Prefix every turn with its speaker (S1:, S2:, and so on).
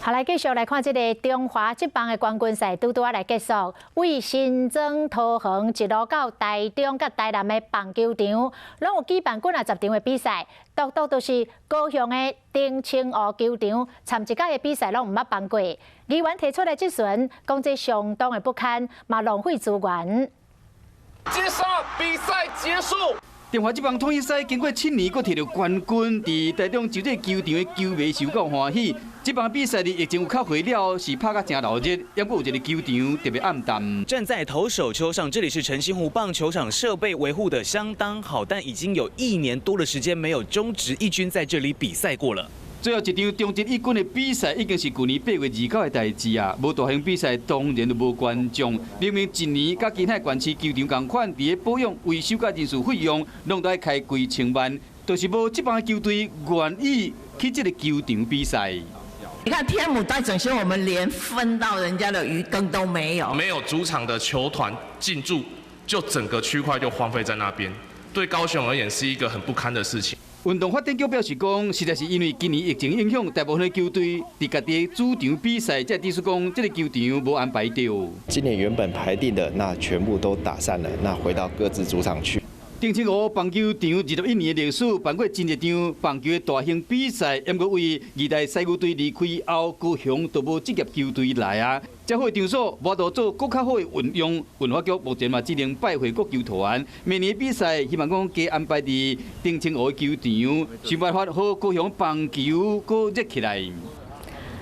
S1: 好，來繼續來看這个中華職棒的冠軍賽，拄拄仔來結束。為新莊、桃園一路到台中佮台南的棒球場，攏有舉辦幾若十場的比賽，獨獨就是高雄的澄清湖球場，參一屆的比賽攏毋捌辦過。議員提出來質詢，講這相當的不堪，嘛浪費資源。
S2: 結束，比賽結束。
S3: 中華職棒統一賽經過7年，閣摕著冠軍，佇台中洲際球場的球迷受夠歡喜。這棒比賽佇疫情有較回了，是拍甲誠熱鬧，猶閣有一个球場特別暗淡。
S4: 站在投手丘上，這裡是澄清湖棒球場，設備維護得相當好，但已經有一年多的時間沒有中職一軍在這裡比賽過了。
S3: 最後一場中職一軍的比賽已經是舊年8月29的代誌啊，無大型比賽當然就無觀眾。明明一年佮其他縣市球場仝款，佇咧保養、維修佮人事費用，攏都愛開幾千萬，就是無職棒球隊願意去這个球場比賽。
S5: 你看天母大整修，我們連分到人家的魚羹都沒有。
S2: 沒有主場的球團進駐，就整個區塊就荒廢在那邊，對高雄而言是一個很不堪的事情。
S3: 運動發展局表示講，實在是因為今年疫情影響，大部分的球隊佇家己的主場比賽，才意思講這个球場無安排著。
S6: 今年原本排定的，那全部都打散了，那回到各自主場去。
S3: 澄清湖棒球場21年的歷史，辦過真濟場棒球的大型比賽，毋過為二代西牛隊離開後，高雄都無職業球隊來啊。這好的場所，無法度做閣較好的運用。文化局目前嘛只能拜會各球團，明年比賽希望講加安排佇澄清湖球場，想辦法予高雄棒球閣熱起來。